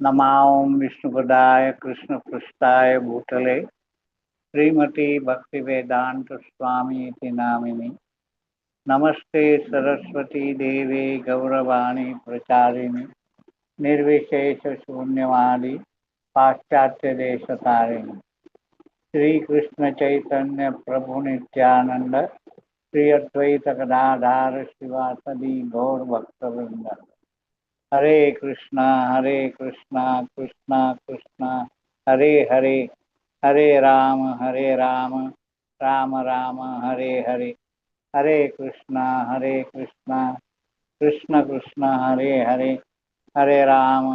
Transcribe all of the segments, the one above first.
नमो विष्णुपदाय कृष्ण पृष्ठाय भूतले श्रीमती भक्तिवेदांत स्वामी इति नामिनि। नमस्ते सरस्वती देवे गौरवाणी प्रचारिणि निर्विशेष शून्यवादी पाश्चात्य देशतारिणि। श्री कृष्ण चैतन्य प्रभु नित्यानंद श्री अद्वैत गदाधर श्रीवासदि गौर भक्तवृंद। हरे कृष्णा कृष्णा कृष्णा हरे हरे, हरे राम राम राम हरे हरे। हरे कृष्णा कृष्ण कृष्ण हरे हरे, हरे राम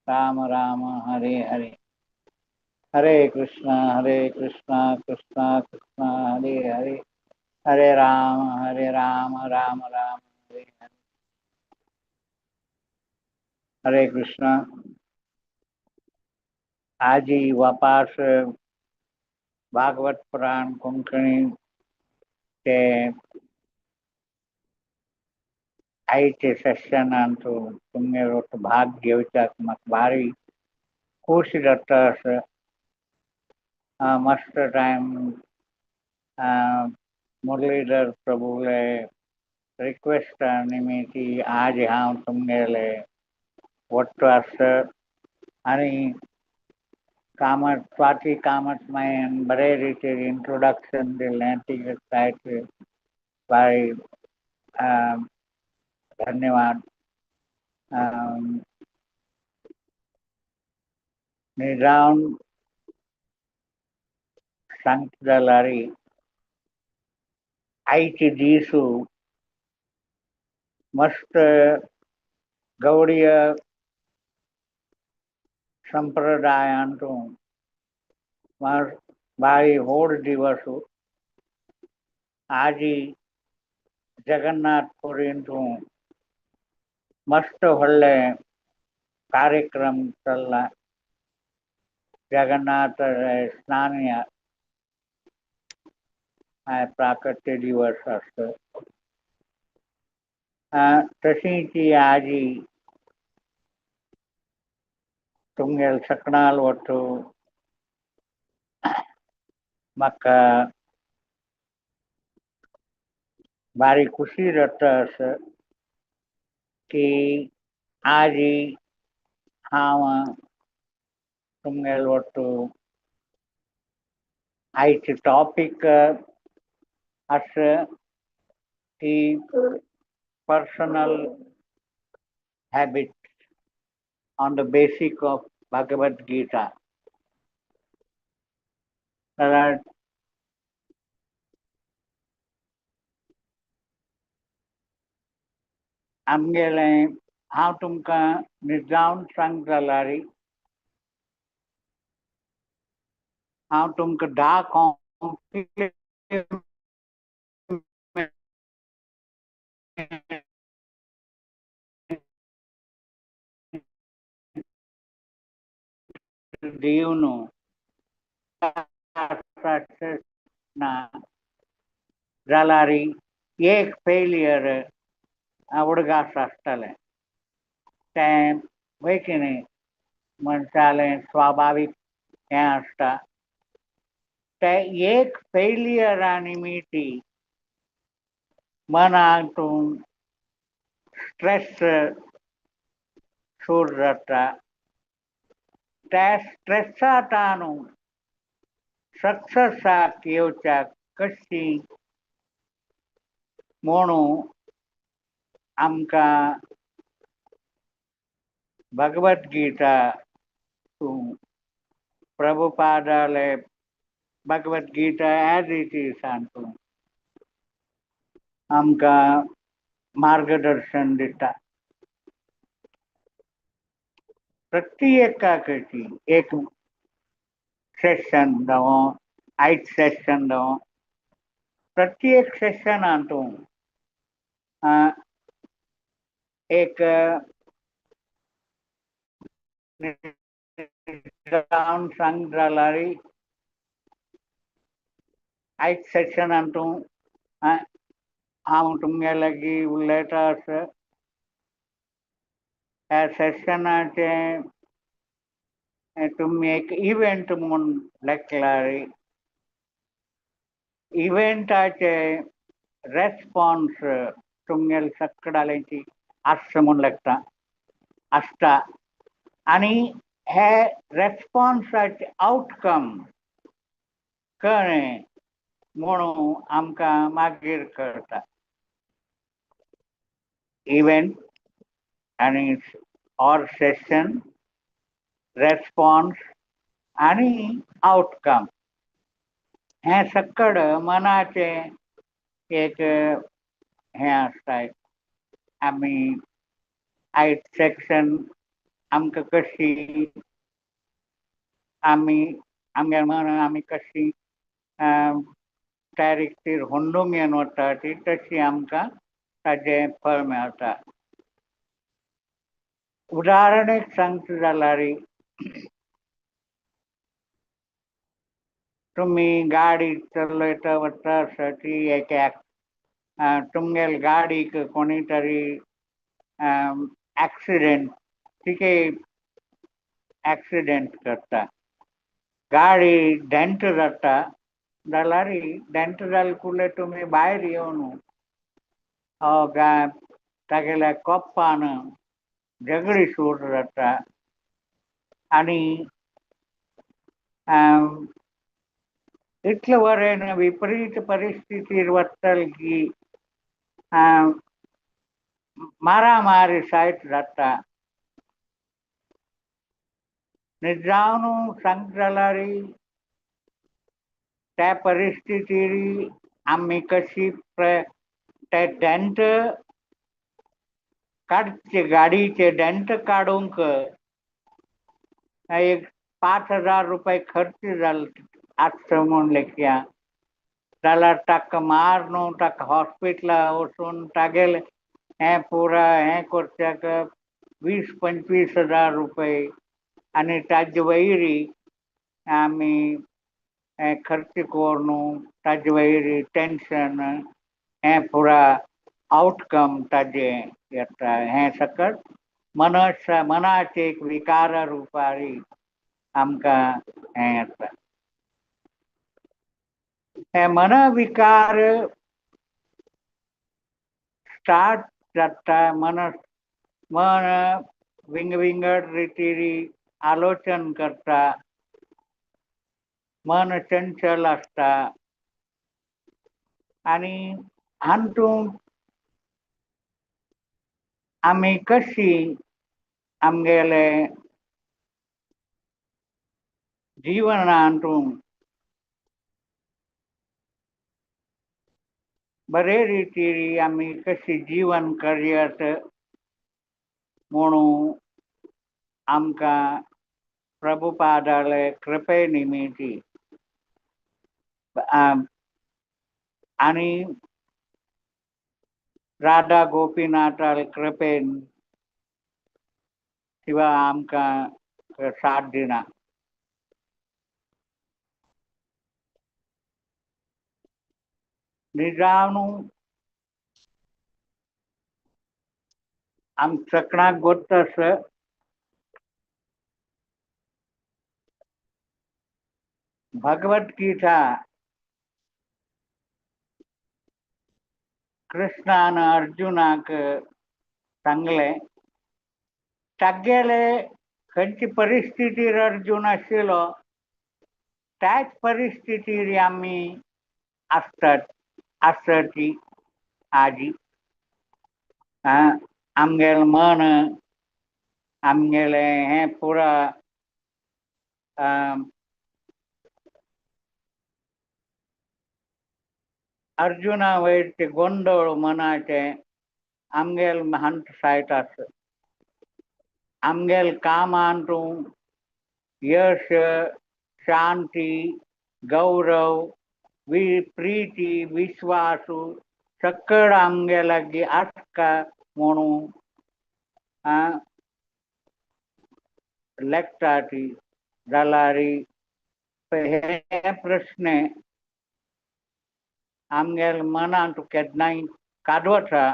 राम राम हरे हरे। हरे कृष्णा कृष्णा कृष्णा हरे हरे, हरे राम राम राम हरे हरे। हरे कृष्णा। आजी वापस भागवत पुराण कोंकणी ते आयचे सेशनान तुमगेलो भाग घेवच्याक म्हाका भारी खूश जाता आसा। मस्त टायम मुरलीधर प्रभुले रिक्वेस्ट निमित्ती आज हांव तुमगेले वट्टू आसा आनी कामत स्वाती कामत मायन बरे रितीन इंट्रोडक्शन दिलें, तिका जायते भारी धन्यवाद। निजावन सांगता जाल्यार आयचे दीस मस्त गौडीय संप्रदायांतू भारी व्हड दिवस। आजी जगन्नाथपुरींतू मस्त व्हडले कार्यक्रम चल्ला। जगन्नाथ स्नान प्राकट्य दिवस आसता। तशीच आजी तुमगेल सकणाल वट्टू म्हाका भारी खुशी जाता आसा की आजी हांव तुमगेल वट्टू आयचे टॉपीक आसा की personal habit on the basic of Bhagavad Gita. आमगेलें हांव तुमकां निजावन सांगता जाल्यार हांव तुमकां 10 कॉम्प्लिमेंट दिवन ना जाल्यार एक फेलियर उडगास आसतलें। तें वय की न्ही मनशालें स्वाभावीक हें आसता। तें एक फेलियरा निमित्ती मनाक तूं स्ट्रेस सुरू जाता। त्या स्ट्रेसांत सक्सेसाक येवच्याक कशी म्हणून आमकां भगवद गीता तूं प्रभुपादाले Bhagavad Gita as it is तूं आमकां मार्गदर्शन दिता। प्रत्येकाची एक सेशन जावं आयज सेशन जावं प्रत्येक सेशनान तूं एक सांग जाल्यार आयज सेशनान तूं हांव तुमगे लागीं उलयता आसा। ह्या सेशनाचें तुमी एक इव्हेंट म्हूण लेखल्यार इव्हेंटाचे रेस्पॉन्स तुमगेले सकडाल्यांची आसता म्हूण लेखता आसता आनी हे रेस्पॉन्साचे आवटकम कळ्ळें म्हणून आमकां मागीर कळटा. इव्हेंट आनी ऑर सेशन, रेस्पॉन्स आनी आवटकम हें सकड मनाचें एक हें आसता. आमी आयज सेक्शन आमकां कशी आमी आमगे मन आमी कशी तारीख होंडूंक येवन वता ती तशी आमकां ताजें फळ मेळटा. उदाहरण एक सांगता जाल्यार तुमी गाडी चलयता वता आसा ती एक तुमगेले गाडीक कोणी तरी एक्सिडेंट तिके एक्सिडेंट करता, गाडी डेंट जाता जाल्यार डेंट जाले कुले तुमी भायर येवन तागेल्या कोप्पान झगडी सुरू जाता आनी इतले वरेन विपरीत परिस्थितीर वतल की मारामारी सायत जाता. निजावन सांगता जाल्यार त्या परिस्थितीर आमी कशी ते डेंट काडचे गाडीचे डेंट काडूंक एक 5,000 रुपये खर्च जाल आसता म्हूण लेखया जाल्यार ताका मारून ताका हॉस्पिटला वचून तागेले हें पुरा हें करच्याक 20-25 हजार रुपये आनी ताजे वयरी आमी हें खर्च करून ताजे वयरी टेंशन हें पुरा आवटकम ताजें येता. हें सकट मनस मनाचे एक विकार रुपारी आमकां हें येता. हे मनविकार स्टार्ट जाता मन मन विंग विंगड रितीरी आलोचन करता, मन चंचल आसता आनी हातूंत आमी कशी आमगेले जिवनांतून बरे रितीन आमी कशी जीवन करियत म्हणून आमकां प्रभुपादाले कृपे निमिती आनी राधा गोपीनाथाले कृपेन किंवा आमकां साथ दिना. निजावनु आम सकणाक गोत्त आसा भगवत गीता कृष्णान अर्जुनाक सांगलें तागेले खंयची परिस्थितीर अर्जुन आशिल्लो त्याच परिस्थितीर आमी आसतात आसत आजी आमगेलें मन आमगेलें हें पुरा अर्जुना वयर ते गोंदळ मनाचे आमगेल हांत सायत आसा. आमगेल कामान तूं यश, शांती, गौरव, प्रीती, विश्वासू सकळ आमगे लागीं आसता म्हणून लेखता ती जाल्यार हे प्रश्न आमगेल मनांत केन्नाय काडवता.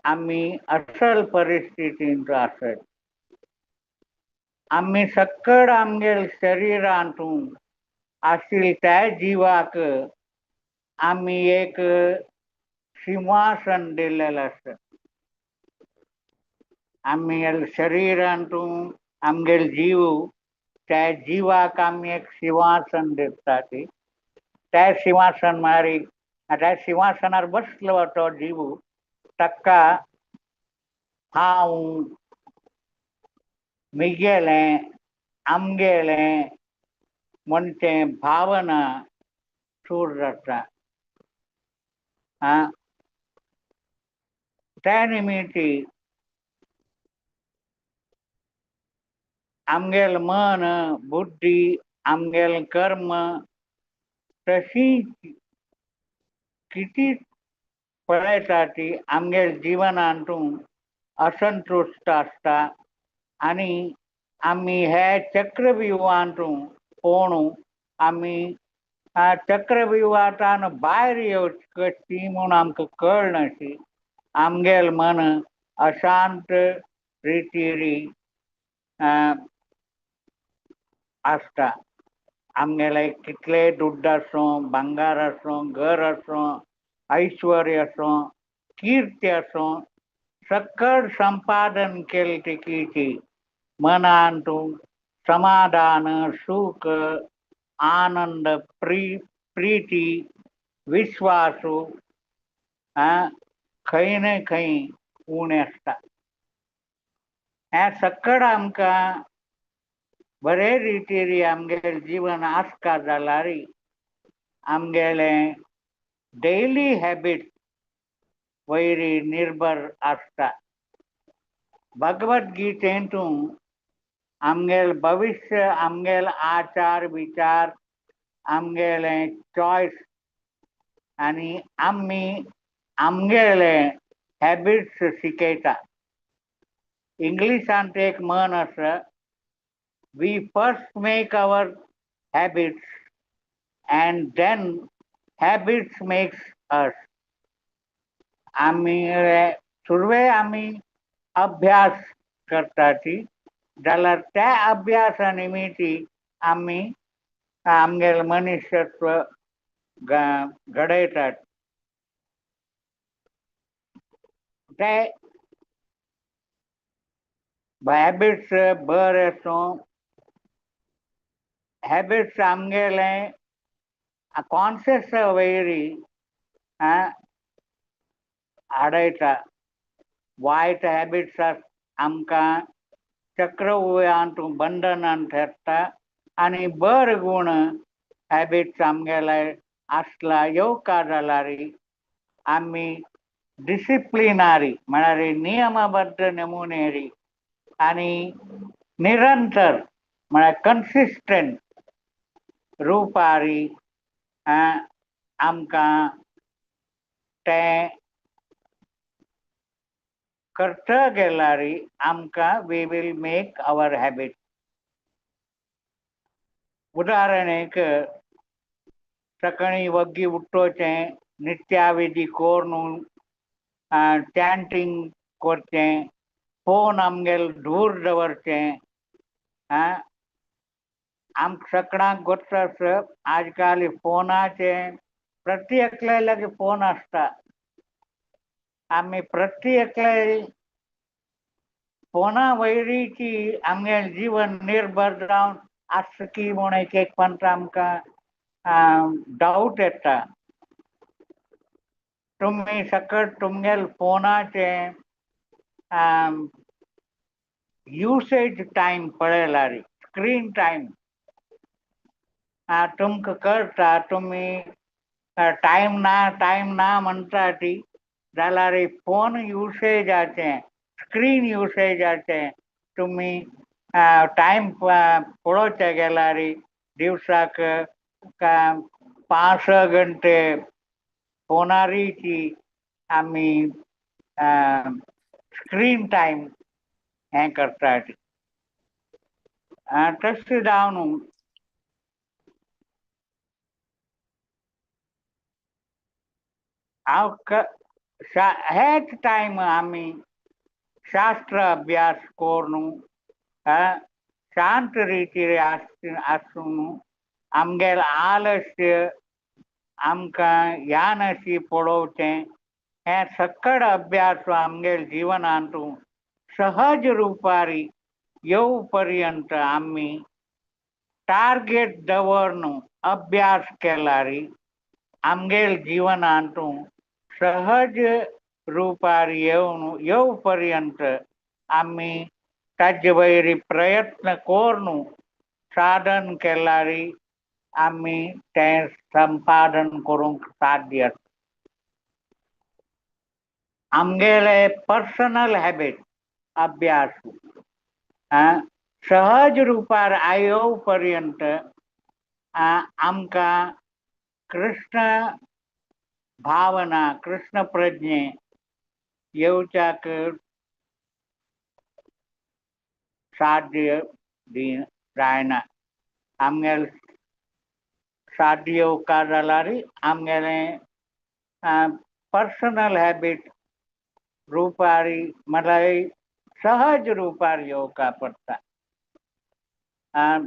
आमी असल परिस्थितींत आसत. आमी सक्कड आमगेल शरिरांतू आशिल्ले त्या जिवाक आमी एक सिंहासन दिल्लेलें आसा. आमगेल शरिरांतू आमगेल जीव त्या जिवाक आमी एक सिंहासन दितात. त्या सिंहासन मारी त्या सिंहासनार बसलो तो जीव ताका हांव मिगेलें आमगेलें म्हणचें भावना सूर जाता. त्या निमित्ती आमगेल मन बुद्धी आमगेल कर्म तशी किती पळयता ती आमगेल जिवनांतू असंतुश्ट आसता आनी आमी हे चक्रव्युहांतू पोणू आमी चक्रव्युहांतान भायर येवची कशी म्हूण आमकां कळनाशी आमगेल मन अशांत रितीरी आसता. आमगेले कितले दुड्ड आसूं, भांगार आसूं, घर आसूं, ऐश्वर्य आसूं, कीर्ती आसूं, सक्कड संपादन केले तिकीची मनांतू समाधान, सुख, आनंद, प्रीती, विश्वासू खंय ना खंय उणें आसता. हें सक्कड आमकां बरे रितीरी आमगेलें जीवन आसका जाल्यार आमगेलें डेली हॅबिट वयरी निर्भर आसता. भगवद गीतेंतू आमगेल भविश्य, आमगेल आचार विचार, आमगेलें चॉयस आनी आमी आमगेले हॅबिट्स शिकयता. इंग्लिशांत एक म्हण आसा, we first make our habits and then habits makes us. आमी सुरवे आमी अभ्यास करता ती जाल्यार त्या अभ्यासा निमित्ती आमी आमगेलें मनुष्यत्व घडयतात. ते हॅबिट्स बरे आसूं, हॅबिट्स आमगेले कॉन्शियस वयरी हाडयता. वायट हॅबिट्स आमकां चक्रव्यूहांत बंधनान थारता आनी बर गूण हॅबिट्स आमगेले आसला येवकार जाल्यार आमी डिसिप्लिनारी म्हळ्यार नियमबद्ध नमुनेरी आनी निरंतर म्हळ्यार कन्सिस्टंट रुपारी आमकां तें करता गेल्यार आमकां we will make our habit. उदाहरण एक, सकाळीं वग्गी उठोवचें, नित्याविधी करून चॅन्टींग करचें, फोन आमगेल दूर दवरचें. आमकां सगळ्यांक गोत्त आसा आजकाल फोनाचे प्रति एकल्या लागीं फोन आसता. आमी प्रति एकल्या फोना वयरीची आमगेलें जीवन निर्भर जावन आसता की म्हूण एक एक पंत आमकां डावट येता. तुमी सकट तुमगेल फोनाचे युसेज टायम पळयल्यार स्क्रीन टायम तुमकां कळटा. तुमी टायम ना टायम ना म्हणटा ती जाल्यार फोन युसेजाचें स्क्रीन युसेजाचें तुमी टायम पळोवचे गेल्यार दिवसाक 5-6 घंटे फोनारीची आमी स्क्रीन टायम हें करतात. तशें जावन हांव हेच टायम आमी शास्त्र अभ्यास करून शांत रितीर आसून आमगेल आलस्य आमकां यानशी पळोवचें हें सकड अभ्यास आमगेल जिवनांत सहज रुपारी येव पर्यंत आमी टार्गेट दवरून अभ्यास केल्यार आमगेल जिवनांत सहज रुपार येवन येव पर्यंत आमी ताजे वयर प्रयत्न करून साधन केल्यार आमी तें संपादन करूंक साध्य. आमगेले पर्सनल हॅबिट अभ्यास सहज रुपार आयो पर्यंत आमकां कृष्ण भावना कृष्ण प्रज्ञे येवच्याक साध्य जायना. आमगेले साध्य येवका जाल्यार आमगेले पर्सनल हॅबिट रुपारी म्हळ्यार सहज रुपार येवका पडटा.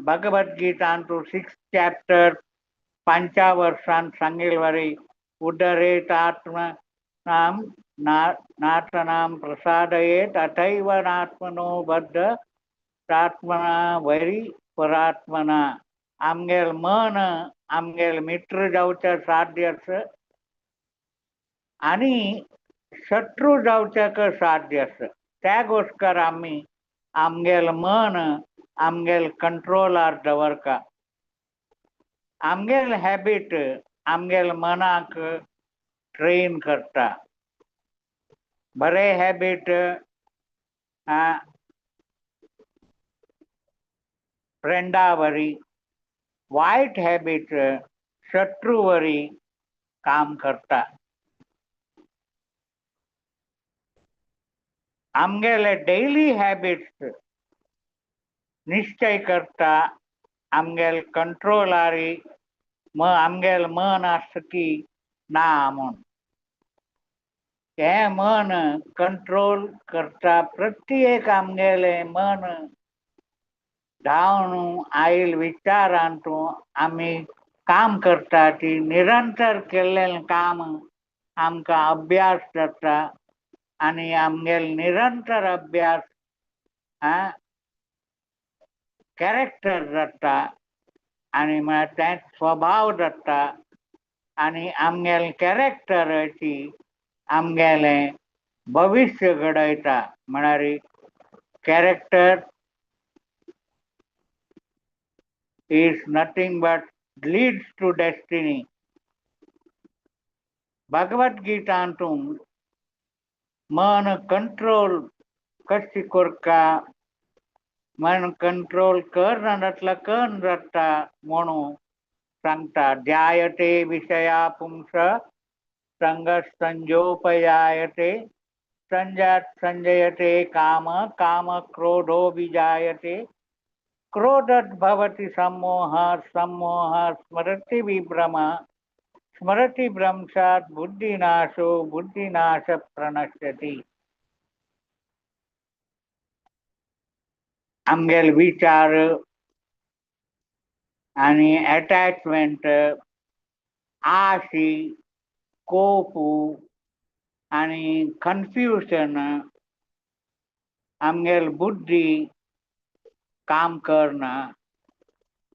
भगवद्गीतांतु 6 चॅप्टर 5 वर्सांत सांगिल्ले वरी उदरेत आत्मनाम नातनाम प्रसादयेत अथैव नात्मनो बद्ध आत्मना वैरी परात्मना. आमगेल मन आमगेल मित्र जावच्या साध्य आसा आनी शत्रू जावच्याक साध्य आसा. त्या गोस्कर आमी आमगेल मन आमगेल कंट्रोलार दवरका. आमगेल हॅबिट आमगेल मनाक ट्रेन करता. बरे हॅबिट फ्रेंडा वरी, वायट हॅबिट शत्रू वरी काम करता. आमगेले डेली हॅबिट्स निश्चय करता आमगेल कंट्रोलारी आमगेल मन आसता की ना म्हूण हें मन कंट्रोल करता. प्रत्येक आमगेलें मन धांवन आयल विचारांतू आमी काम करता ती निरंतर केल्लें काम आमकां अभ्यास जाता आनी आमगेल निरंतर अभ्यास कॅरेक्टर जाता आनी म्हळ्यार तें स्वभाव जाता आनी आमगेल कॅरेक्टराची आमगेलें भविश्य घडयता. म्हळ्यार Character is nothing but leads to destiny. Bhagavad गीतांतू मन कंट्रोल कशी करका, मन कंट्रोल करना जातला कन जाता म्हणून सांगता. ध्यायते विषया पुंस संगसंजोपजायते संजात संजयते काम काम क्रोधो विजायते क्रोधत भवति सम्मोह सम्मोह स्मृति विभ्रम स्मृति भ्रंशात् बुद्धिनाशो बुद्धिनाश प्रणश्यति. आमगेल विचार आनी अटॅचमेंट आशी कोपू आनी कन्फ्युजन आमगेल बुद्धी काम करना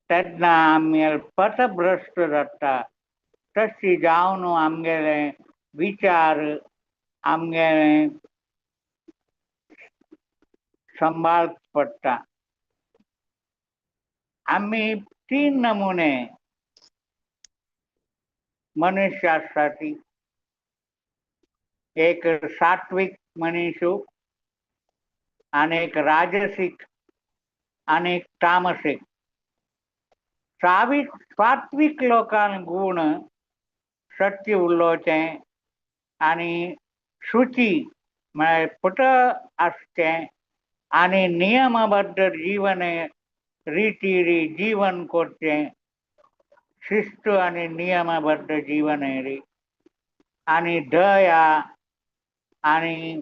तेन्ना आमगेल पथभ्रश्ट जाता. तशी जावन आमगेले विचार आमगेले सांबाळ पडटा. आमी 3 नमुने मनुष्यासाठी, एक सात्विक मनीस आनी एक राजसिक आनी एक तामसिक. सात्विक लोकांक गुण सत्य उलोवचें आनी शुची म्हळ्यार पुट आसचें आनी नियमबद्ध जीवन रितीरी जीवन करचें, शिस्त आनी नियमबद्ध जीवन री आनी दया आनी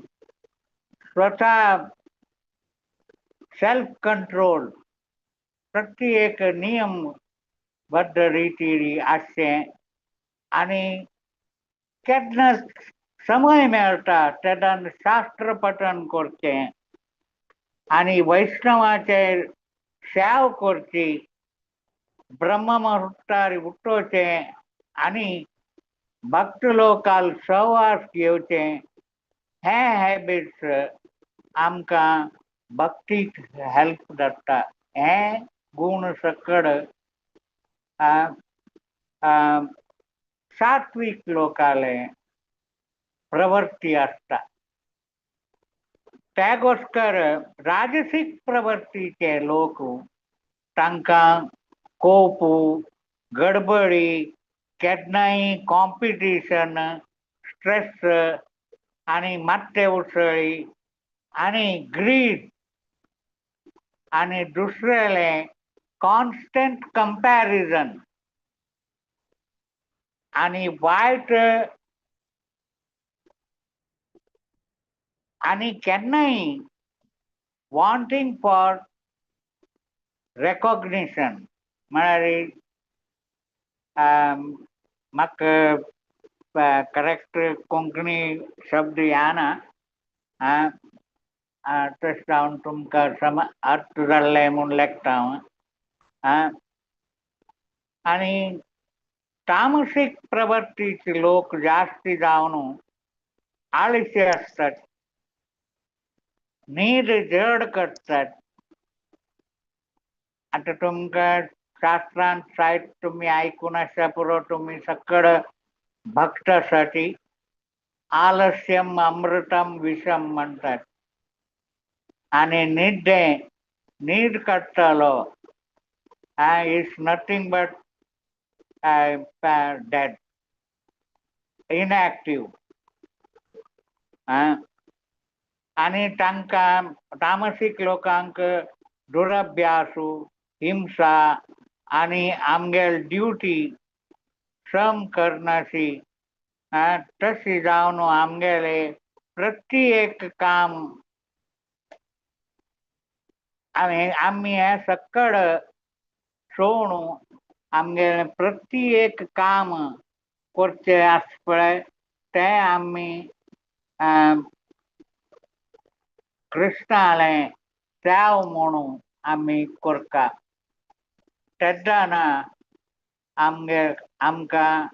स्वता सेल्फ कंट्रोल प्रति एक नियमबद्ध रितीन आसचें आनी केन्ना समय मेळटा तेन्ना शास्त्र पठन करचें आनी वैष्णवाचे सेव करची, ब्रह्म मुहूर्तार उठोवचें आनी भक्त लोकाल सहवास घेवचें. हे हॅबिट्स आमकां भक्तीक हेल्प जाता. हे गूण सकड सात्वीक लोकाले प्रवृत्ती आसता. त्या गोस्कर राजसीक प्रवृत्तीचे लोक तांकां कोप, गडबडी, केन्नाय कॉम्पिटिशन, स्ट्रेस आनी मात्ते उसळी आनी ग्रीड आनी दुसरेलें कॉन्स्टंट कंपॅरिजन आनी वायट आनी केन्नाय वॉन्टिंग फॉर रेकॉग्निशन म्हळ्यार म्हाका करेक्ट कोंकणी शब्द येना, तशें जावन तुमकां सम अर्थ जाल्लें म्हूण लेखता हांव. आनी तामसीक प्रवृत्तीचे लोक जास्ती जावन आळशी आसतात, न्हीद जड करतात. आतां तुमकां शास्त्रांत साहित्य तुमी आयकून आसता पुरो, तुमी सकड भक्त आसाती. आलस्यम अमृतम विषम म्हणटात आनी न्हिदे न्हीद काडटालो is nothing but dead, inactive. आनी तांकां तामसीक लोकांक दुरभ्यासू, हिंसा आनी आमगेल ड्युटी श्रम करनाशी तशी जावन आमगेले प्रति एक काम आमी हें सकड सोडून आमगेलें प्रति एक काम करचें आसता पळय तें आमी कृष्णालें सेव म्हणून आमी करता. तेन्ना आमगे आमकां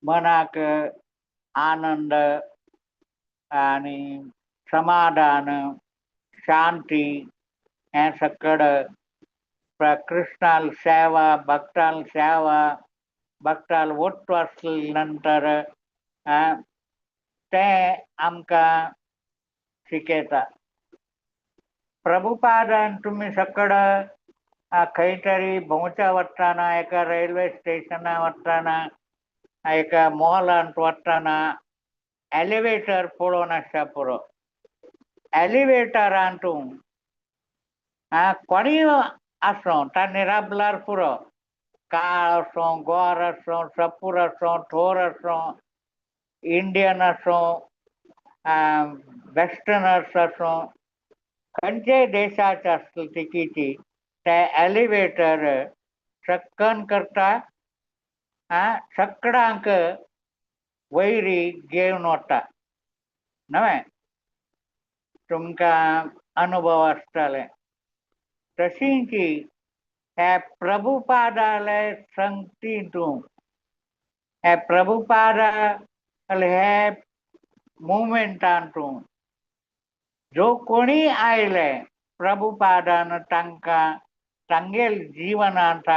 मनाक आनंद आनी समाधान, शांती हें सकड कृष्णाल सेवा, भक्ताल सेवा, भक्ताल ओट्टू आसले नंतर तें आमकां शिकयता. प्रभुपादान तुमी सकड खंय तरी भोंवच्या वतना, एका रेल्वे स्टेशनार वतना, एका मॉलांत वतना एलिवेटर पळोवन आसता पुरो. एलिवेटरांत कोणीय आसूं तांणी राबल्यार पुरो, काळ आसूं, गोर आसूं, सपूर आसूं, थोर आसूं, इंडियन आसूं, वेस्टर्नर्स आसूं, खंयच्याय देशाचे आसले तिकेटी ते एलिवेटर सक्कन करता, सकडांक वयरी घेवन वता. न्हय तुमकां अनुभव आसताले. तशींच हे प्रभुपादाले संगतींतून, हे प्रभुपादाले हे मुवमेंटांतून जो कोणी आयले प्रभुपादान तांकां तांगेल जिवनांत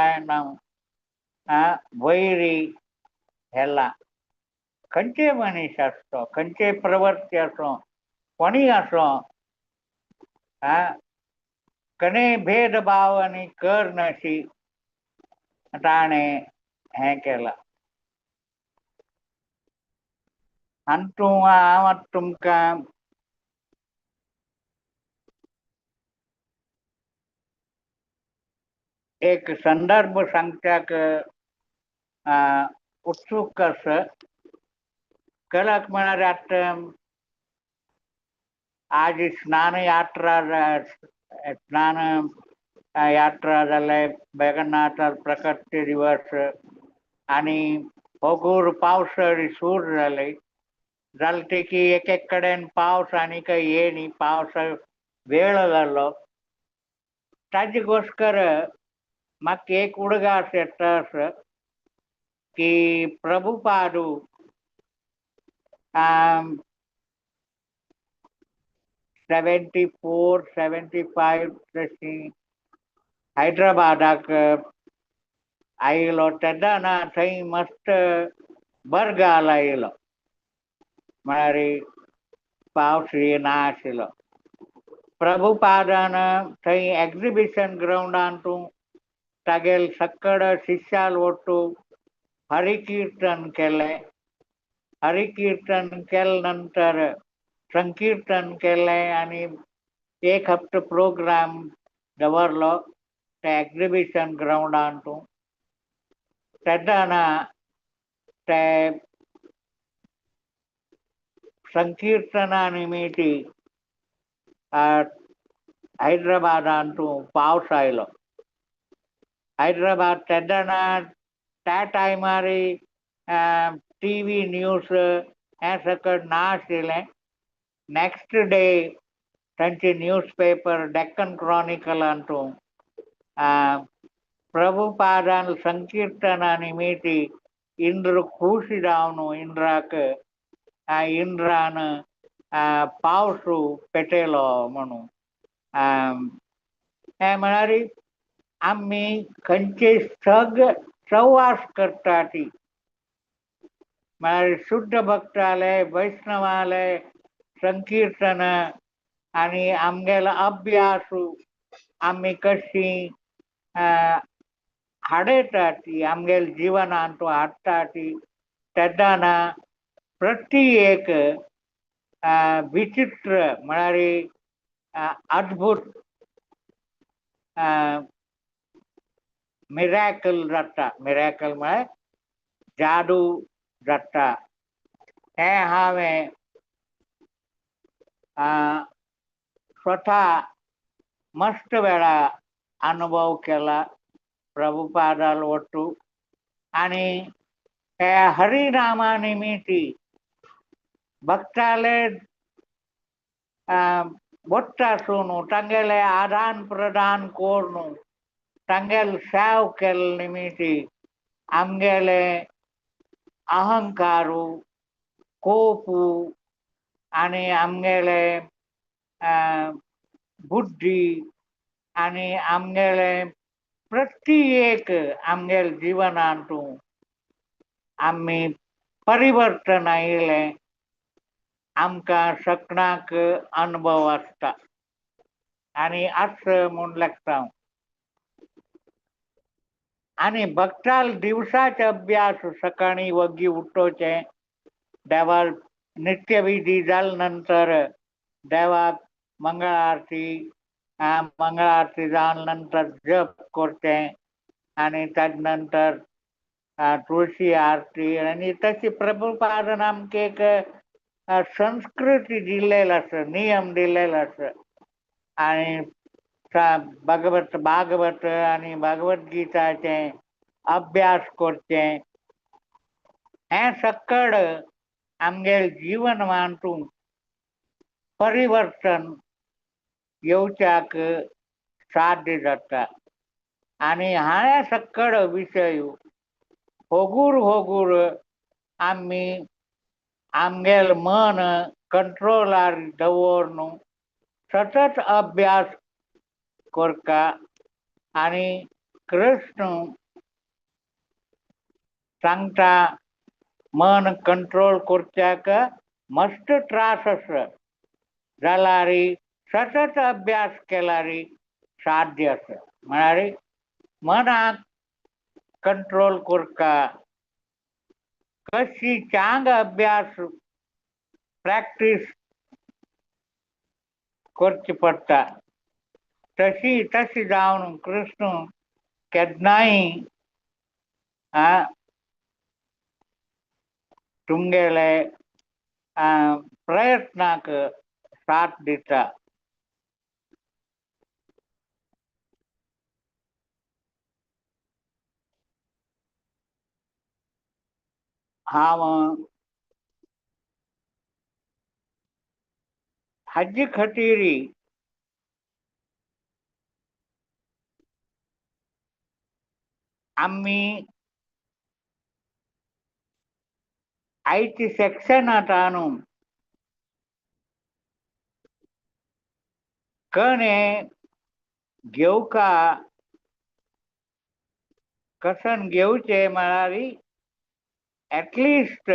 वैरी हेला. खंयचे मनीस आसतो, खंयचे प्रवृत्ती आसूं, कोणी आसूं, कणे भेदभाव आनी कर नाशी ताणें हें केलां. आनी तूं हांव आतां तुमकां एक संदर्भ सांगच्याक उत्सुक आसा. कलक म्हळ्यार आतां आज स्नान यात्रा, स्नान यात्रा जाले, जगन्नाथ प्रकट दिवस आनी होगूर पावस सूर जाले जाले की एक एक कडेन पावस आनी काय ये न्ही, पावस वेळ जालो. ताजे गोस्कर म्हाका एक उडगास येता आसा की प्रभुपादू 74 75 तशी हैदराबादाक आयलो तेन्ना थंय मस्त बरगाल आयलो, म्हळ्यार पावस ना आशिल्लो. प्रभुपादान थंय एग्जिबिशन ग्रावंडान तूं तागेल सक्कड शिष्याल ಒಟ್ಟು हरिकीर्तन केलें. हरिकीर्तन केले नंतर संकीर्तन केलें आनी एक हप्तो प्रोग्राम दवरलो त्या एग्जिबिशन ग्रावंडान तूं. तेन्ना ते संकीर्तना निमित्ती हैदराबादान तूं पावस आयलो. हैदराबाद तेन्ना त्या टायमार टीव्ही न्यूज हें सकट ना आशिल्लें. नेक्स्ट डे तांचे न्यूज पेपर डेक्कन क्रॉनिकलान तूं प्रभुपादान संकीर्तना निमित्ती इंद्र खूश जावन इंद्राक इंद्रान पावस पेटयलो म्हणून. हें म्हळ्यार आमी खंयचे सग सहवास करता ती म्हळ्यार शुद्ध भक्ताले वैष्णवाले संकीर्तन आनी आमगेलो अभ्यास आमी कशी हाडयता ती आमगेले जिवनान तो हाडटा ती तेन्ना प्रति एक विचित्र म्हळ्यार अद्भुत मिराकल जाता. मिराकल म्हळ्यार जादू जाता. हें हांवें स्वता मस्त वेळा अनुभव केला प्रभुपादाल ಒಟ್ಟು. आनी हे हरिनामा निमित्ती भक्ताले ಒಟ್ಟು आसून तांगेले आदान प्रदान करून तांगेले सेव केल्ले निमित्ती आमगेले अहंकारू कोपू आनी आमगेले बुद्धी आनी आमगेले प्रति एक आमगेले जिवनांत आमी परिवर्तन आयिल्लें आमकां सगळ्यांक अनुभव आसता आनी आस म्हूण लागता हांव. आनी भक्ताल दिवसाचे अभ्यास सकाळीं वग्गी उठोवचें, देवाक नित्यविधी जाले नंतर देवाक मंगळ आरती, मंगळ आरती जावन नंतर जप करचें आनी ताजे नंतर तुळशी आरती. आनी तशी प्रभुपादान आमकां एक संस्कृती दिल्लेली आसा, नियम दिल्लेलो आसा. आनी भगवत भागवत आनी भगवद्गीताचें अभ्यास करचें हें सक्कड आमगेले जिवनमान तूं परिवर्तन येवच्याक साध्य जाता. आनी हांवें सक्कड विशय होगूर होगूर आमी आमगेले मन कंट्रोलार दवरून सतत अभ्यास करता. आनी कृष्ण सांगता मन कंट्रोल करच्याक मस्त त्रास आसा जाल्यार सतत अभ्यास केल्यार साध्य आसा. म्हळ्यार मनाक कंट्रोल करता कशी चांग अभ्यास प्रॅक्टीस करची पडटा तशी तशी जावन कृष्ण केन्नाय तुमगेले प्रयत्नाक साथ दिता. हांव हाजे खातीर आमी IT सेक्शनांत न्हू कणे घेवका कसन घेवचे म्हळ्यार एटलिस्ट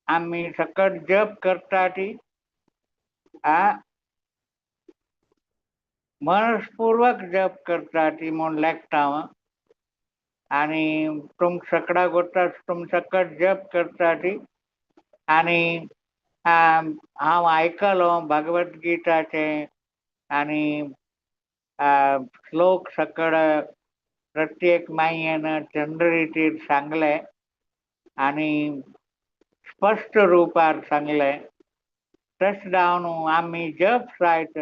आमी सकट जप करता ती मनस्पूर्वक जप करता ती म्हूण लेखता हांव. आनी तुम सकडा गोता तुम सकट जप करता ती. आनी हांव आयकलो भगवद गीताचे आनी श्लोक सकड प्रत्येक मायेन चंद्ररितीर सांगले आनी स्पश्ट रुपार सांगले. तशें जावन आमी जप जायत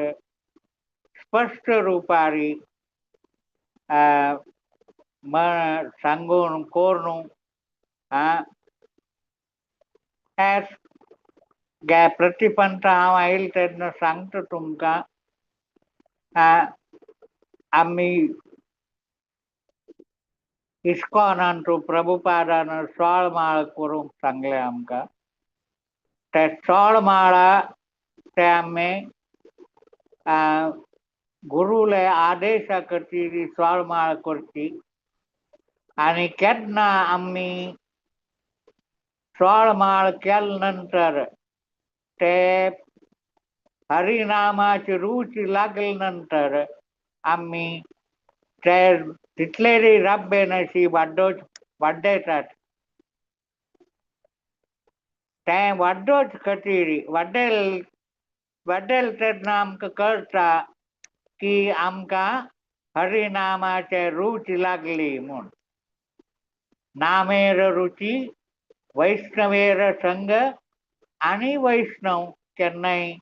स्पश्ट रुपारी सांगून करून प्रतिपंथ हांव आयल तेन्ना सांगता तुमकां. आमी इस्कॉनान तूं प्रभुपादान 16 माळ करूंक सांगले आमकां. ते 16 माळा ते आमी गुरुले आदेशा खातीर 16 माळ करची. आनी केन्ना आमी 16 माळ केले नंतर ते हरिनामाची रुची लागले नंतर आमी ते तितलेरी रब्बेन अशी वाड्यतात. तें वाड्डोच खातीर वाड्यल वाड्यल तेन्ना आमकां कळटा की आमकां हरिनामाचे रूच लागली म्हूण. नामेर रुची वैष्णवेर संग आनी वैष्णव केन्नाय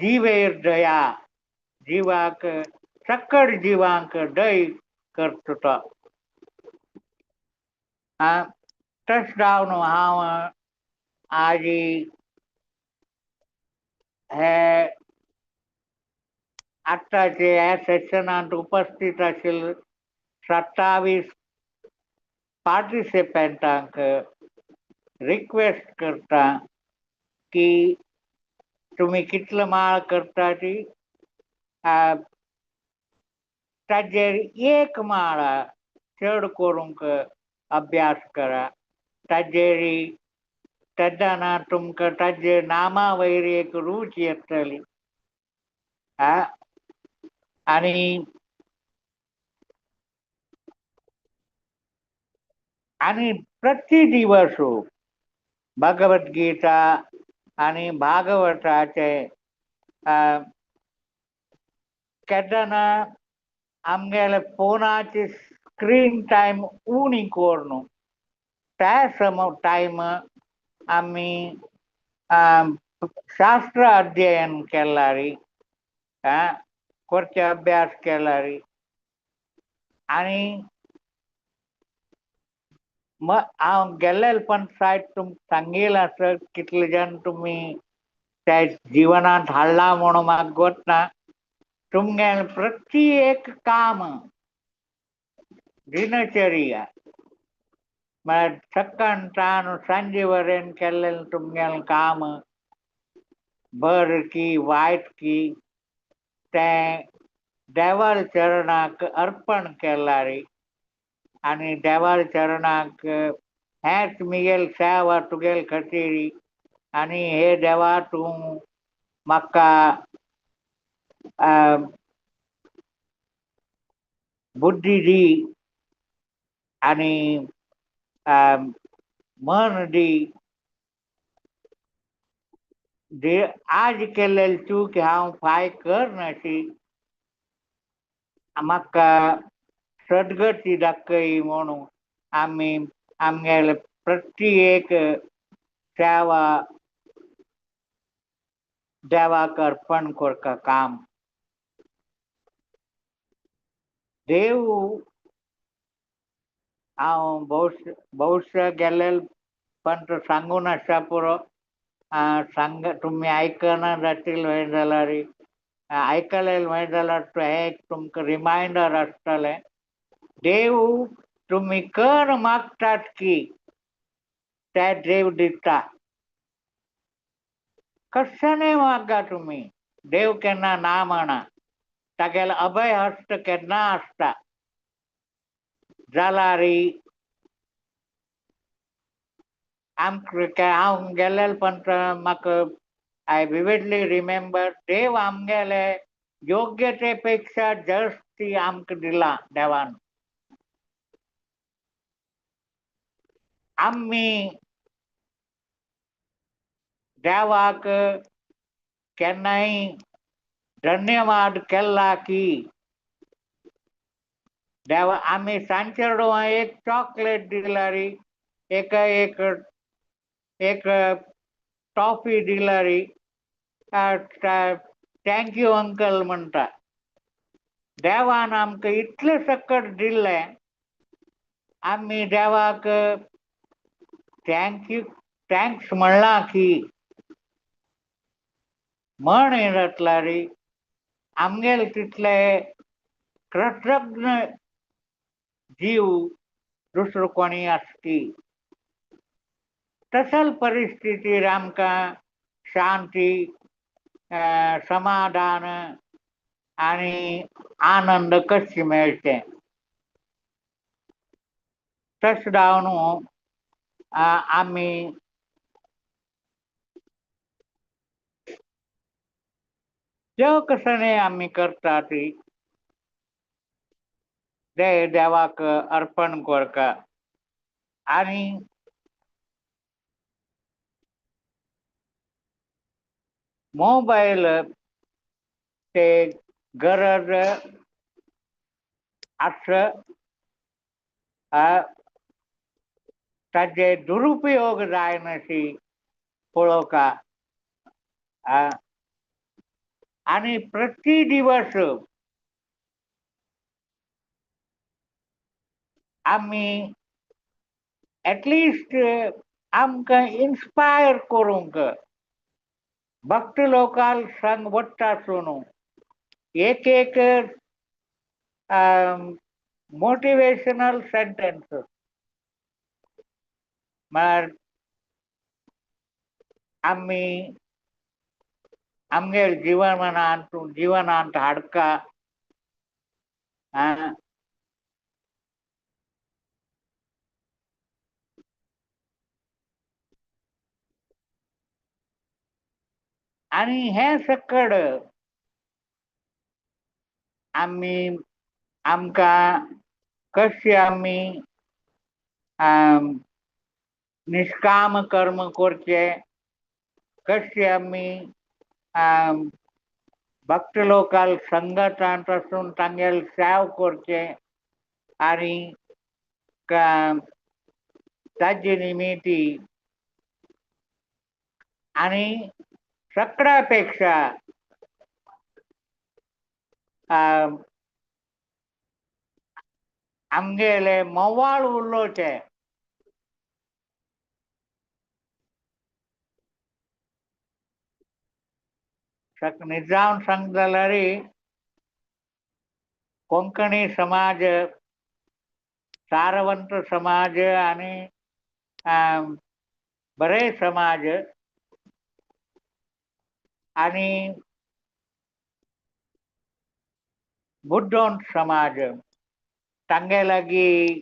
जिवेर दया जिवाक सकड जिवांक दय करता तो. तशें जावन हांव आजी हे आतांचे ह्या सेशनांत उपस्थित आशिल्ले 27 पार्टिसिपंटांक रिक्वेस्ट करता की तुमी कितलो माळ करता ती ताजेर एक माळ चड करूंक अभ्यास करा. ताजेर तेन्ना तुमकां ताजे नामा वयर एक रूच येतली. आनी आनी प्रति दिवस भगवद्गीता आनी भागवताचे केन्ना आमगेले फोनाची स्क्रीन टायम उणी करून त्या सम टायम आमी शास्त्र अध्ययन केल्यार करचे अभ्यास केल्यार आनी हांव गेल्ले पण सायड तुमकां सांगील आसत कितले जाण तुमी त्या जिवनांत हाडला म्हणून म्हाका गोतना. तुमगेलें प्रति एक काम दिनचर्या म्हळ्यार सकाळ तान सांजे वरेन केल्लें तुमगेलें काम बरें की वायट की तें देवार चरणाक अर्पण केल्यार आनी देवार चरणाक हेंच म्हगेलें सेवा तुगेले खातीर आनी हे देवा तूं म्हाका बुद्धी दी आनी मन दी. आज केल्लेली चूक हांव फाय करनाशी म्हाका सदगती दाखय म्हणून आमी आमगेले प्रत्येक सेवा देवाक अर्पण करता काम. देव हांव भौश गेल्ले पण तो सांगून आसा पुरो. सांग तुमी आयकना जातील व्हय जाल्यार, आयकले व्हय जाल्यार तो एक तुमकां रिमायंडर आसतलें. देव तुमी कर मागतात की ते देव दिता. कशाने मागा तुमी, देव केन्ना ना म्हणा, तागेलो अभय हस्त केन्ना आसता. जाल्यार आमकां हांव गेल्ले पण म्हाका I vividly remember देव आमगेले योग्यते पेक्षा जास्ती आमकां दिला देवान. आमी देवाक केन्नाय धन्यवाद केला की देवा आमी सांजचेडो एक चॉकलेट दिल्यार, एक एक एक टॉफी दिल्यार thank you uncle म्हणटा. देवान आमकां इतलें सकट दिल्लें, आमी देवाक thank you thanks म्हणलां की म्हण हें जातल्यार आमगेले तितले कृतज्ञ जीव दुसरो कोणी आसती. तसल परिस्थितीर आमकां शांती, समाधान आनी आनंद कशी मेळचे. तशें जावन आमी ज्यो कसणे आमी करता ती ते देवाक अर्पण करता. आनी मोबायल ते गरज आसा, ताजे दुरुपयोग जायनाशी पळोवका. आनी प्रति दिवस आमी एटलिस्ट आमकां इन्स्पायर करूंक भक्त लोकाल संग वट्टा आसून एक एक मोटिवेशनल सेंटेन्स म्हळ्यार आमी आमगेर जिवनांत जिवनांत हाडका. आनी हें सकड आमी आमकां कशें आमी निष्काम कर्म करचें, कशें आमी भक्त लोकाल संगतांत आसून तांगेल सेव करचें आनी ताजे निमिती आनी सगळ्या पेक्षा आमगेले मोवाळ उलोवचें. निजाम सांग जाल्यार कोंकणी समाज, सारवंत समाज आनी बरे समाज आनी बुद्धवंत समाज तांगे लागीं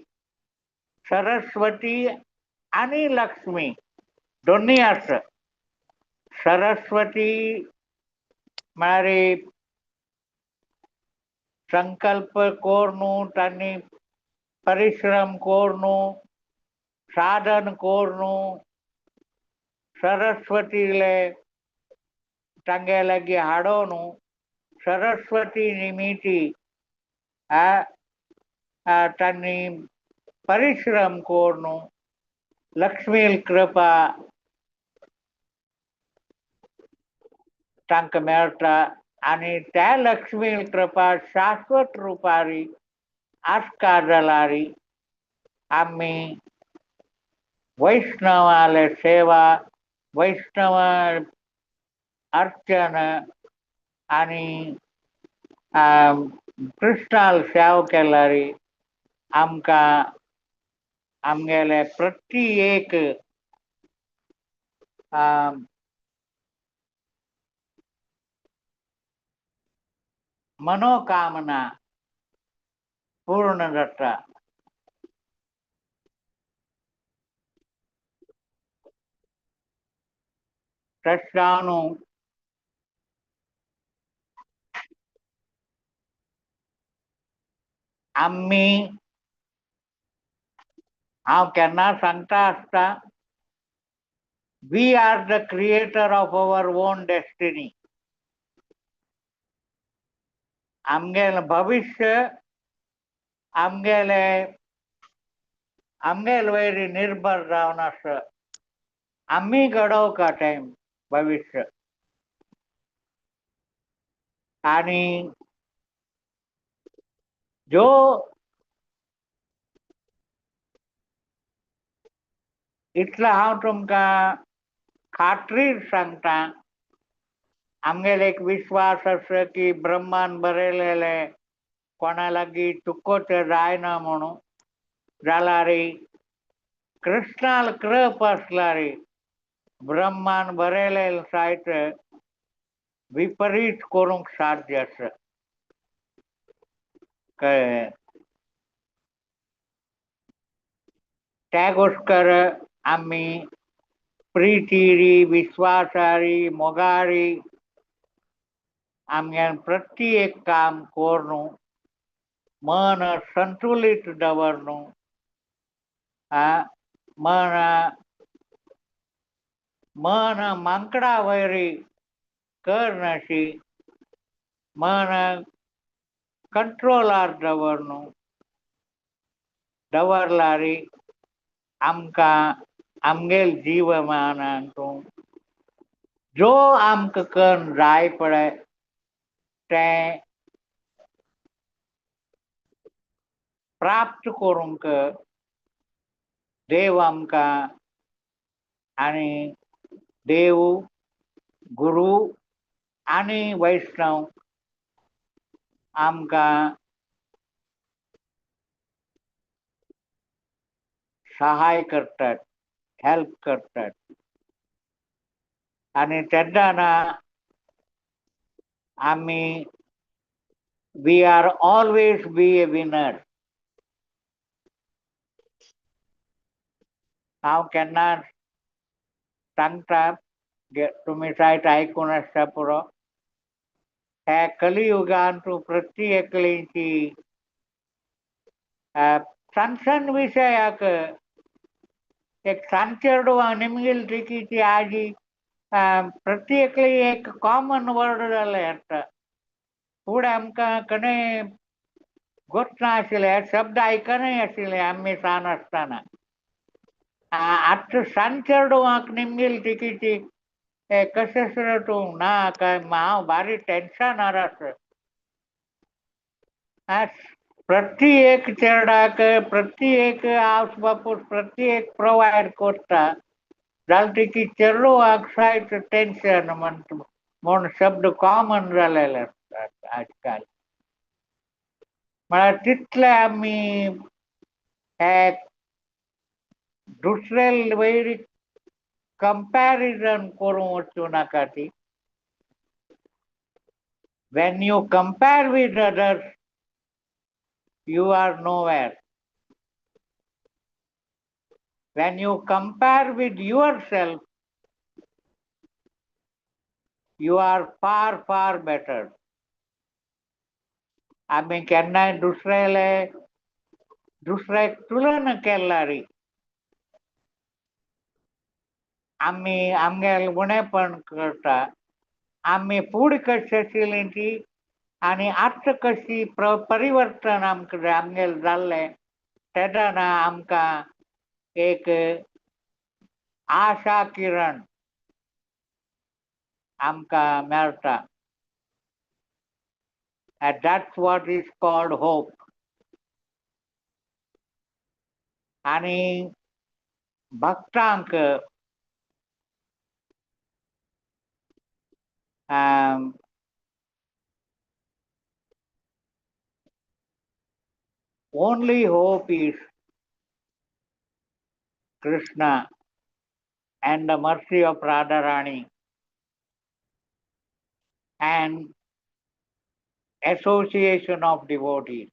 सरस्वती आनी लक्ष्मी दोनूय आसा. सरस्वती म्हळ्यार संकल्प करून तांणी परिश्रम करून साधन करून सरस्वतीले तांगे लागीं हाडोवन सरस्वती निमिती तांणी परिश्रम करून लक्ष्मी कृपा तांकां मेळटा आनी त्या लक्ष्मी कृपा शाश्वत रुपारी आसका जाल्यार आमी वैष्णवाले सेवा, वैष्णव अर्चन आनी कृष्णाल सेवा केल्यार आमकां आमगेले प्रति एक मनोकामना पूर्ण जाता. तशें आमी हांव केन्ना सांगता आसता, we are the creator of our own destiny. आमगेलें भविष्य आमगेले आमगेले वयर निर्भर जावन आसा. आमी घडोवका तें भविष्य. आनी जो इतलो हांव तुमकां खात्रीर सांगता, आमगेले एक विश्वास आसा की ब्रह्मान बरयलेले कोणा लागीं चुकोचें जायना म्हणून, जाल्यार कृष्णाल कृप आसल्यार ब्रह्मान बरयलेलें साहित्य विपरीत करूंक साध्य आसा. कळ्ळें? त्या गोश्कर आमी प्रितीरी, विश्वासारी, मोगारी आमगे प्रति एक काम करून मन संतुलित दवरनु, मन मन मांकडा वैरी करनाशी, मन कंट्रोलार दवरनु, दवरलारी आमकां आमगेल जीवमानांतू जो आमकां कन्न जाय पळय तें प्राप्त करूंक देव आमकां आनी देव, गुरू आनी वैष्णव आमकां सहाय करतात, हेल्प करतात. आनी तेन्ना आमी we are always be a winner. हांव केन्ना सांगता, तुमी सायट आयकून आसता पुरो, ह्या कलियुगान तूं प्रति एकलीची सान सान विशयाक एक सान चेडवां निमगेल टिकीची आजी प्रति एकली एक कॉमन वर्ड जालें आतां. फुडें आमकां कणें गोत नाशिल्लें, शब्द आयकनय आशिल्ले आमी सान आसतना. आतां सान चेडवांक निमगेल टिकीची कशें सर तूं ना काय हांव भारी टेन्शनार आसा. प्रति एक चेरडाक प्रति एक आवस बापूस प्रति एक प्रोवायड करता जाल्यार ती चेडवांक सायट टेन्शन म्हूण शब्द कॉमन जालेले आसतात आजकाल. म्हळ्यार तितले आमी हे दुसरे वयर कंपॅरिजन करूंक वचूं नाका. ती when you compare with others you are nowhere. When you compare with yourself, you are far, far better. आमी केन्नाय दुसऱ्याले दुसऱ्याक तुलना केल्यार आमी आमगेले उणेपण करता. आमी फूड कशी आशिल्ली ती आनी आतां कशी परिवर्तन आमकां आमगेलें जाल्लें तेन्ना आमकां एक आशा किरण आमकां मेळटा. And that's what is called hope. आनी भक्तांक only hope is Krishna and the mercy of Radharani and association of devotees.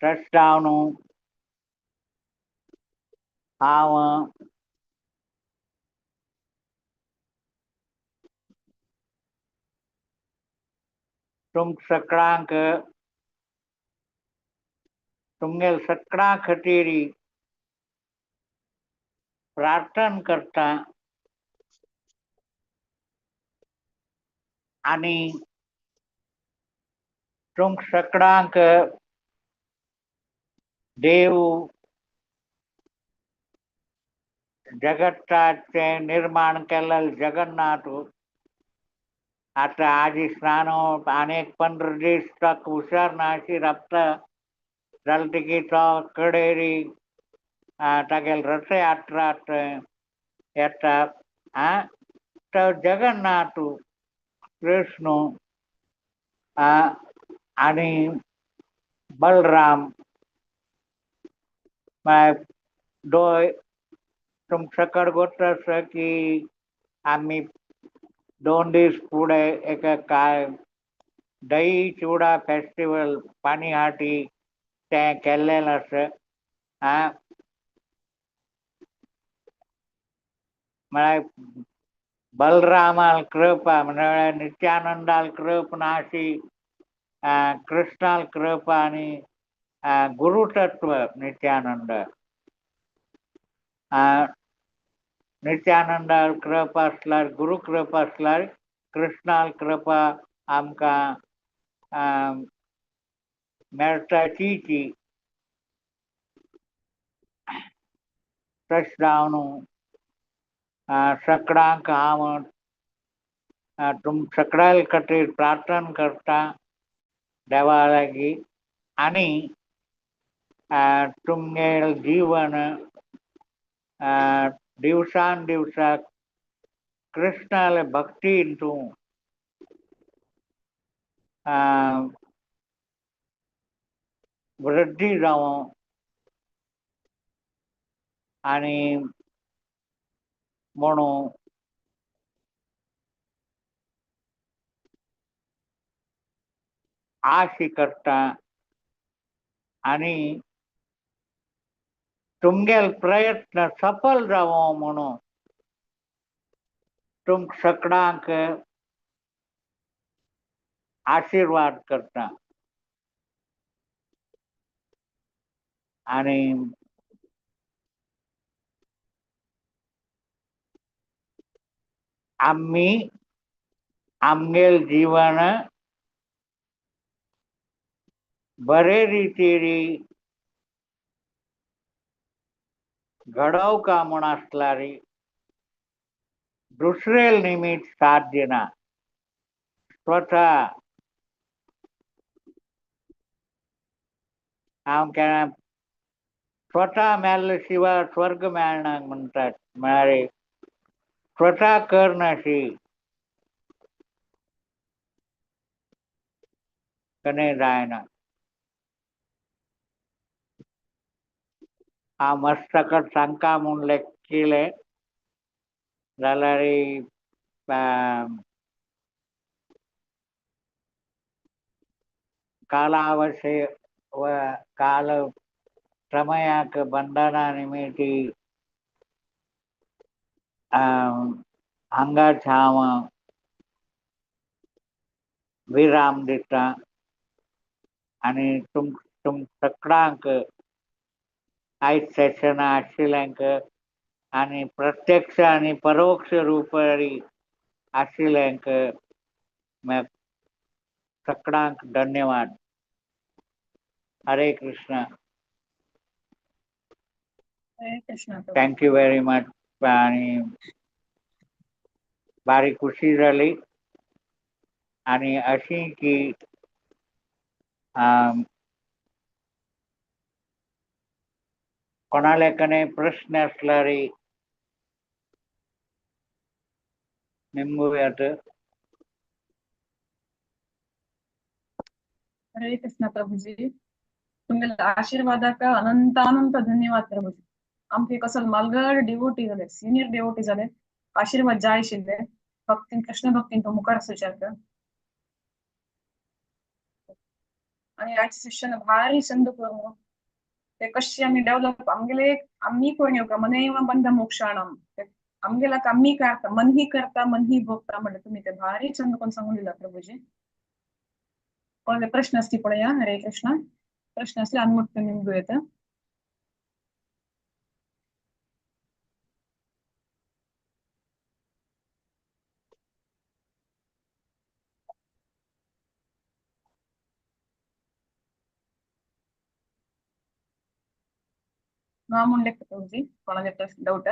Touchdown हांव तुमकां सगळ्यांक तुमगेल सगळ्यां खातीर प्रार्थना करता आनी तुमकां सगळ्यांक देव जगताचें निर्माण केल्लें जगन्नाथ आतां आजी स्नान आनी एक 15 दीस ताका हुशार ना अशी राबता जालें तकी तो कडेरी तागेले रथयात्रा येता. आं तो जगन्नाथ कृष्ण आनी बलराम दोय तुमकां सकड गोत आसा की आमी 2 दीस फुडें एक काय दही चिवडा फेस्टिवल पानीहाटी तें केल्लें आसा. आं म्हळ्यार बलरामाल कृपा म्हळ्यार नित्यानंदाल कृपा ना अशी कृष्णाल कृपा आनी गुरुतत्व नित्यानंद नित्यानंदाल कृपा आसल्यार गुरु कृपा आसल्यार कृष्णाल कृपा आमकां मेळटा ती तशें जावन सगळ्यांक हांव तुम सगळ्यां खातीर प्रार्थना करता देवा लागीं आनी तुमगेलें जीवन दिवसान दिवसाक कृष्णाले भक्तीन तूं वृद्धी जावं आनी म्हणून आशी करता आनी तुमगेल प्रयत्न सफल जावं म्हणून तुमकां सगळ्यांक आशिर्वाद करता. आनी आमी आमगेल जीवन बरे रितीरी घडोवका म्हूण आसल्यार दुसरे निमित्त साध्य ना. स्वता हांव केन्ना स्वता मेल्ले शिवाय स्वर्ग मेळना म्हणटात, म्हळ्यार स्वता करनाशी कने जायना. हांव मस्तकट सांगता म्हूण लेखिलें जाल्यार कालावशे व काल समयाक बंधना निमित्ती हांगाच हांव विराम दिता आनी तुम सगळ्यांक आयज सेशना आशिल्ल्यांक आनी प्रत्यक्ष आनी परोक्ष रूपारी आशिल्ल्यांक सगळ्यांक धन्यवाद. हरे कृष्ण. हरे Krishna. Thank you very much. आणि भारी खुशी जाली आणि अशी की कोणाले कडेन प्रश्न आसल्यार निमगुयात. हरे कृष्ण प्रभुजी, तुमगेल्या आशीर्वादाक अनंत अनंत धन्यवाद प्रभुजी. आमके कसल मालगड डिवोटी जाले, सिनियर डिवोटी जाले, आशीर्वाद जाय आशिल्ले भक्तीन, कृष्ण भक्तीन तो मुखार सुचाक. आणि आयचे सेशन भारी चंद करून ते कशी आमी डेव्हलप आमगेले आमी कोण येवका मनैव बंध मोक्षाणाम, आमगेला आम्ही करता मन ही करता मन ही भोगता म्हणलं तुम्ही ते भारी चंद कोण सांगून दिला प्रभुजी. कोणाले प्रश्न असतील पळया. हरे कृष्ण. प्रश्न असले अनम्यूट निमगू येता. ना म्हणले प्रभुजी, कोणाले प्रश्न डाऊट?